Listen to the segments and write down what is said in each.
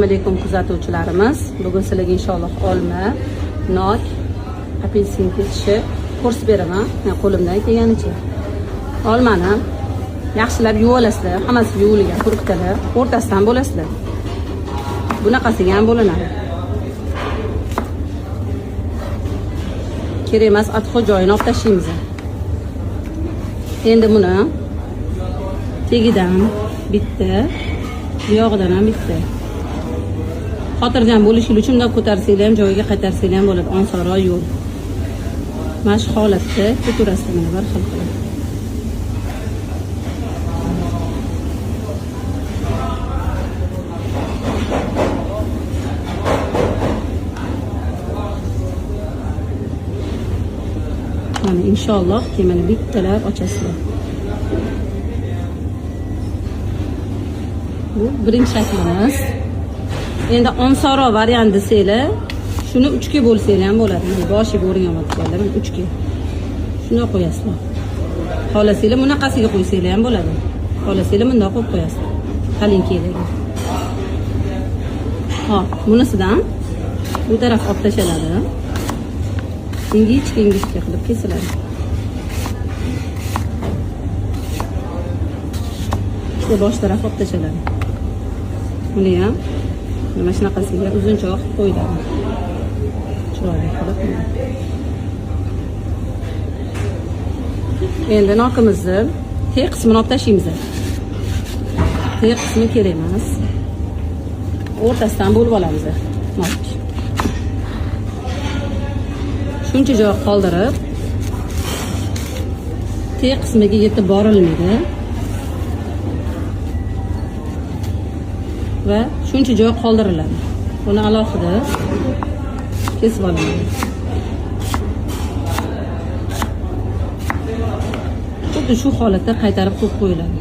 Alaykum kuzatuvchilarimiz. Bugun sizlarga inshaalloh olma, nok, apelsin kesishni ko'rsatib beraman. Men qo'limdan kelganicha. Olmani yaxshilab yuvib olasizlar. Hammasi yuvilgan turibdilar. O'rtasidan bo'lasizlar. Bunaqasiga ham bo'linadi. Kerak emas отход joyini olib tashlaymiz. Endi buni tagidan bitta, bu yog'idan ham bitta. Xotirjam bo'lishi uchun bundoq ko'tarsanglar ham, joyiga qaytarsanglar ham bo'ladi. Osonroq yo'l. Mana shu holatda ko'tarasizlar, mana bir xil qilib. Mana inshaalloh keyin mana bittalab ochasizlar. Bu birinchi shaklimiz. Endi osonroq variant desanglar, shuni uchga bo'lsanglar ham bo'ladi. Mana boshiga o'rganayotganlar mana uchga. Shuni qo'yasizlar. Xohlasanglar bunaqasiga qo'ysanglar ham bo'ladi. Xohlasanglar bundoq qo'yib qo'yasizlar. Qalinkilarga. Hop, bunisidan bu taraf olib tashlanadi. Ingichka ingichka qilib kesiladi. Ikkita bosh tarafi olib tashlanadi. Buni ham mana shunaqasiga uzunchoq qilib qo'yiladi. Chiroyli qilib. Endi nokimizni tek qismini olib tashlaymiz. Tek qismi kerak emas. O'rtasidan bo'lib olamiz. Nok. Shuncha joy qoldirib, tek qismiga yetib borilmaydi. Va shuncha joy qoldiriladi. Buni alohida kesib olaman. Xuddi shu holatda qaytarib qo'yib qo'yiladi.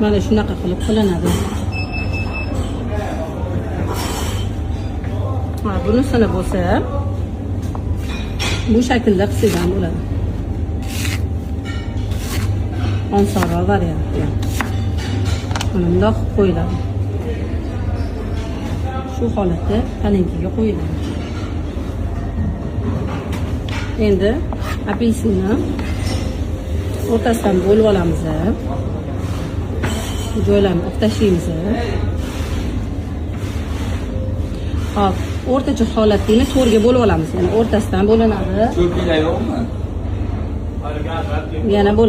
Mana shunaqa qilib qilinadi. Ha, bunisini bo'lsa bu shaklda qilsak ham bo'ladi. Osonroq variant bu ham. Mana bundoq qilib qo'yiladi. Shu holatda palenkaga qo'yiladi. Endi apelsinni o'rtasidan bo'lib olamiz. Bu joylarni olib tashlaymiz. Hop, o'rtacha holatdagini to'rtga bo'lib olamiz. Ya'ni o'rtasidan bo'linadi. Cho'pinglar yo'qmi? Yana bo'ladi.